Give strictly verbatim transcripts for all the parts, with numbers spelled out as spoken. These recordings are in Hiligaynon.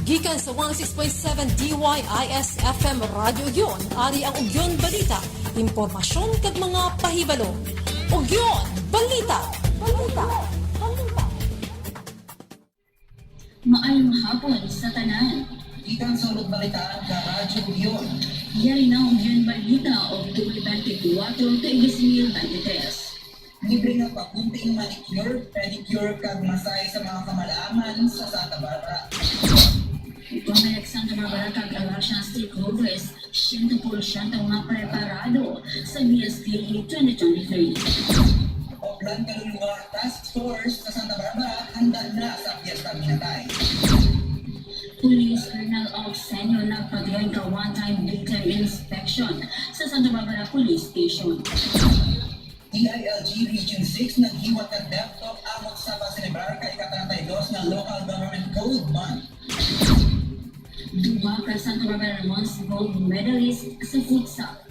Gikan sa one oh six point seven D Y I S F M Radyo Ugyon, ari ang Ugyon Balita, impormasyon kag mga pahibalo. Ugyon Balita. Balita. Balita. Maayong hapon sa tanan. Gikan sa Ulog Balitaan ka Radyo Ugyon. Yari na ang Ugyon Balita, Oktubre twenty-four, tuig dos mil bente tres. Libre nga pagunting, manicure, pedicure, kag masahe sa mga kamalaman sa Santa Barbara. Comelec Santa Barbara kag election stakeholders, siyento porsyento nga preparado sa B S K E twenty twenty-three. Oplan Kaluluwa Task Force sa Santa Barbara handa na sa Fiesta Minatay. Police Colonel Oxenio nagpadayon ka one-time big-time inspection sa Santa Barbara Police Station. D I L G Region six naghiwat ka DevTalk amot sa pagselebrar ka ika-treinta y dos nga Local Government Code Month. Duha ka Santa Barbara Ramones gold medalist sa futsal.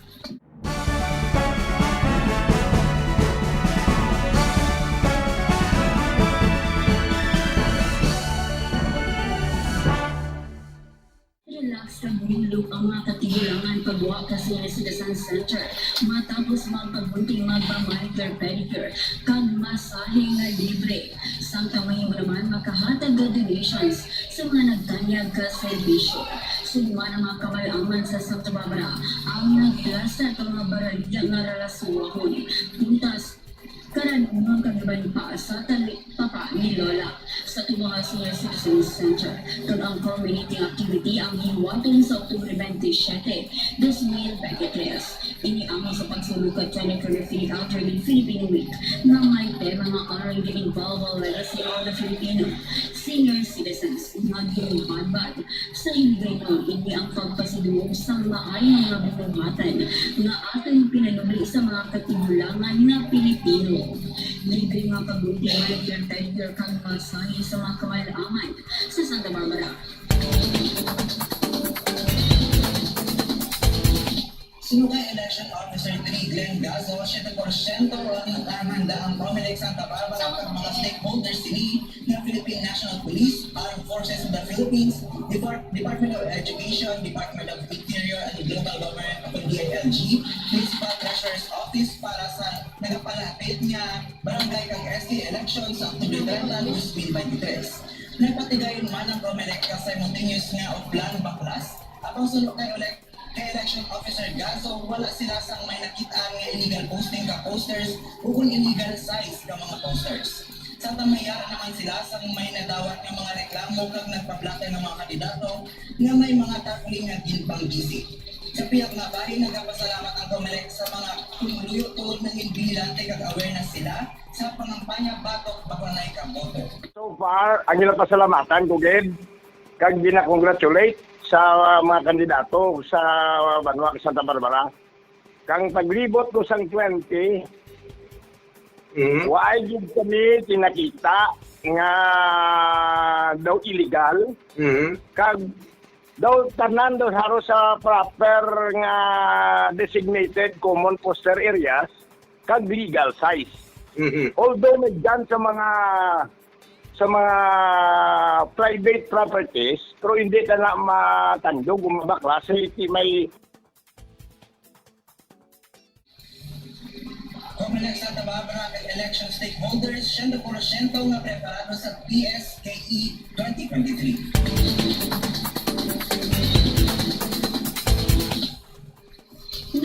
Relax kag mahinlog ang mga katigulangan pagwa ka Senior Citizen Center matapos magpagunting, magpa-manicure, pedicure, kag masahe nga libre. Samtang mahimo naman makahatag ka donations sa mga nagtanyag ka serbisyo. Sugman ang mga kamalaman sa Santa Barbara ang nagplastar ka mga baralya nga ralaswahon, putas, karanunon kag iban pa sa talipapa ni Lola sa Tuboha Senior Citizens Center, kag ang culminating activity ang hiwaton sa Oktubre twenty-seven, dos mil twenty-three. Ini ang sa pagsulod ka twenty twenty-three Elderly Filipino Week nga may tema nga Honoring the Invaluable Legacy of the Filipino Senior Citizens, nga ginbadbad sa hinigaynon. Ini ang pagpasidungog sang maayo nga mga binuhatan nga aton pinanubli sa mga katigulangan nga Pilipino. Libre nga paggunting, manicure, pedicure, kag masahe sa mga kamalaman sa Santa Barbara. Sinugay Election Officer three Glenn Gazo, siyete porsyento lang ang handa ang Comelec Santa Barbara kag mga stakeholders sini nga Philippine National Police, Armed Forces of the Philippines, Depart-, Department of Education, Department of Interior and Local Government o D I L G, Municipal Treasurer's Office para sa nagapalapit nga barangay kag S T election sa October thirty, twenty twenty-three. Nagpatigayon man ang Comelec ka simultaneous nga o plan baklas, apang suno kay Elec-, kay Election Officer Gazo, wala sila sang may nakit-an nga illegal posting ka posters ukon illegal size ka mga posters. Samtang may ara naman sila sang may nadawat nga mga reklamo kag nagpablotter nga mga kandidato nga may mga tarpaulin nga ginpanggisi. Sa pihak nga bahin, nagapasalamat ang Comelec sa mga pumuluyo tungod nangin bihilante kag awareness sila sa pangampanya batok baklanay ka boto. So far, ang ginapasalamatan ko gid kag gina-congratulate sa mga kandidato sa banwa sa Santa Barbara. Kang paglibot ko sang twenty, Mhm. waay gid kami tinakita nga daw illegal. Mhm. Kag daw tanan daw haros sa proper nga designated common poster areas kag legal size. Mhm. Although may dyan sa mga, sa mga private properties, pero hindi na, na matandog o mabaklas, hindi may Comelec Santa Barbara kag election stakeholders, siyento porsyento nga preparado sa P S K E twenty twenty-three.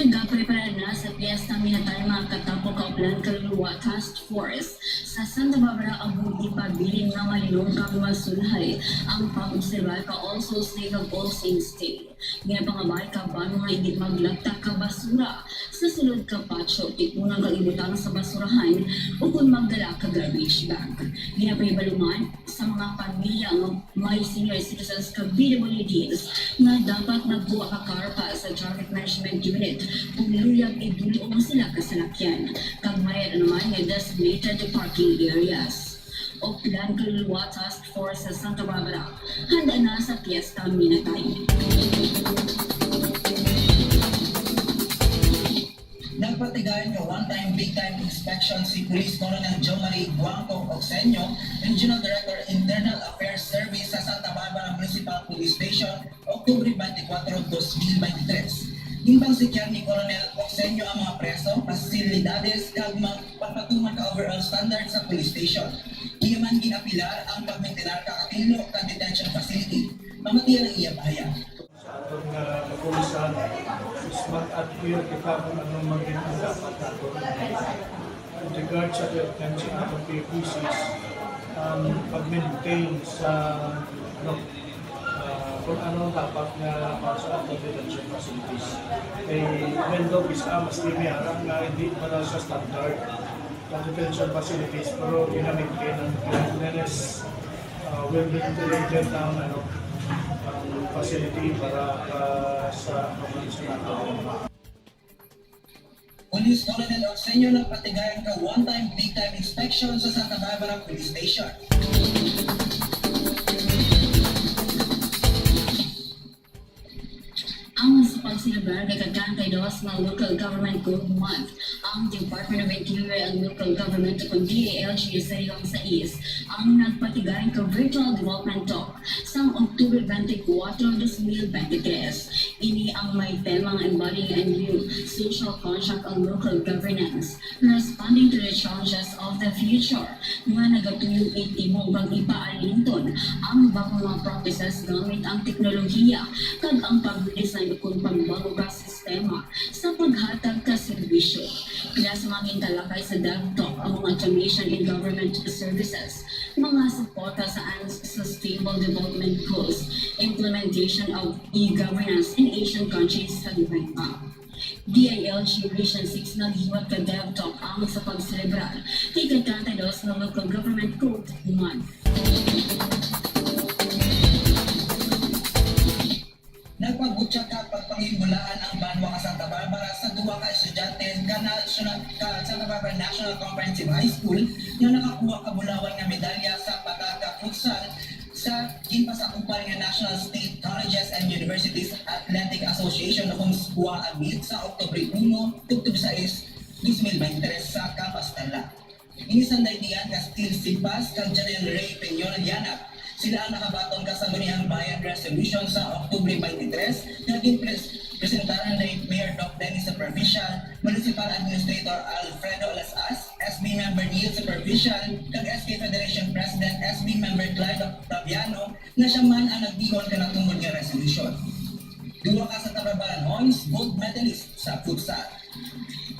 Nagaprepara na sa Fiesta Minatay mga katapok ka Oplan Kaluluwa Task Force sa Santa Barbara, agud ipabilin nga malinom kag masulhay ang pag-obserbar ka All Souls Day kag All Saints Day. Ginapangabay ka balo nga indi maglagta ka basura sa sulod ka patio, tipunan kag ibutang sa basurahan, o kon magdala ka garbage bag. Ginapahibalo man sa mga pamilya nga may senior citizens kag P W Ds nga dapat nagbuwa ka karpa sa Traffic Management Unit kon luyag idul-ong sila ka salakyan, kag may ara naman nga designated parking areas. Oplan Kaluluwa Task Force sa Santa Barbara, handa na sa Fiesta Minatay. Nagpatigayon nga one-time, big-time inspection si Police Colonel Jomari Guangco Oxenio, Regional Director, Internal Affairs Service sa Santa Barbara Municipal Police Octubre twenty-four, dos mil veintitrés. Ginpangsikyar ni Colonel Oxenio ang mga preso, pasilidades, kag magpapatuman ka overall standard sa police station. Iya man ginapilar ang pagmintinar ka kapilo ka detention facility. Mamatian ang iya bahayag. Sa aton nga kapulisan, mas mag-adhere kita kung anong maging ang dapat nato. In regard sa detention at P P Cs, ang pag-maintain sa, ano, ah, kung ano ang dapat nga para sa aton detention facilities. Kay, even though bisa mas limiara nga hindi pa na sa standard ang detention facilities, pero ginamitin ang cleanliness, ah, well ventilated ang, ano, ang facility para, ah, sa mga nato. Police Colonel Oxenio nagpatigayon ka one-time, big-time inspection sa Santa Barbara Police Station. Ang sa pagselebrar kay ka-treinta y dos nga Local Government Code Month, ang Department of Interior and Local Government o D I L G sa Iloilo sa East ang nagpatigayon ka virtual development talk sang October twenty-four, dos mil veintitrés. Ini ang may tema nga Embodying a New Social Contract on Local Governance, Responding to the Challenges of the Future, nga nagatuyo itibong kag ipaalinton ang bag-o nga practices gamit ang teknolohiya kag ang pag-design ukon pagbag-o ka sistema sa paghatag ka serbisyo. Pila sa mga gintalakay sa DevTalk ang mga automation in government services, mga suporta sa Sustainable Development Goals, implementation of e-governance in Asian countries, kag iban pa. D I L G Region six naghiwat ka DevTalk ang sa pagselebrar kay ka-treinta y dos nga Local Government Code Month. Nagpabutya ka pagpangimbulaan ang banwa ka Santa Barbara sa duha ka estudyante ka National, ka Santa Barbara National Comprehensive High School nga nakakuha ka bulawan nga medalya sa Pataga Futsal sa ginpasakupan nga National State Colleges and Universities Athletic Association o kung SCUA Meet sa Oktubre uno, tubtob sais, dos mil veintitrés sa Capas, Tarlac. Ini sanday diyan ka Steve Sipas kag Janelle Ray Peñol Lianap. Sila ang nakabaton ka Sangguniang Bayan Resolution sa Oktubre twenty-three nga ginpres-, presentaran ni Mayor Doc Dennis Superficial, Municipal Administrator Alfredo Alasas, S B Member Neil Superficial, kag S K Federation President S B Member Clyde Octaviano, nga siya man ang nagdiwang ka natungod nga resolution. Duha ka Santa Barbaranhons gold medalist sa futsal.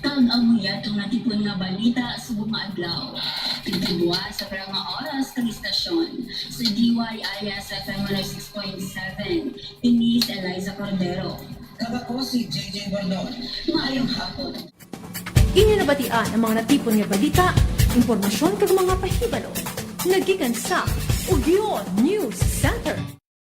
Kag ang yadtong natipon nga balita subong nga adlaw. Tigtagwa sa parang nga oras kag istasyon sa D Y I S F M one oh six point seven. Ini si Eliza Cordero. Kag ako si J J Bordon. Maayong hapon. Inyo nabatian ang mga natipon nga balita, impormasyon kag mga pahibalo nga gikan sa Ugyon News Center.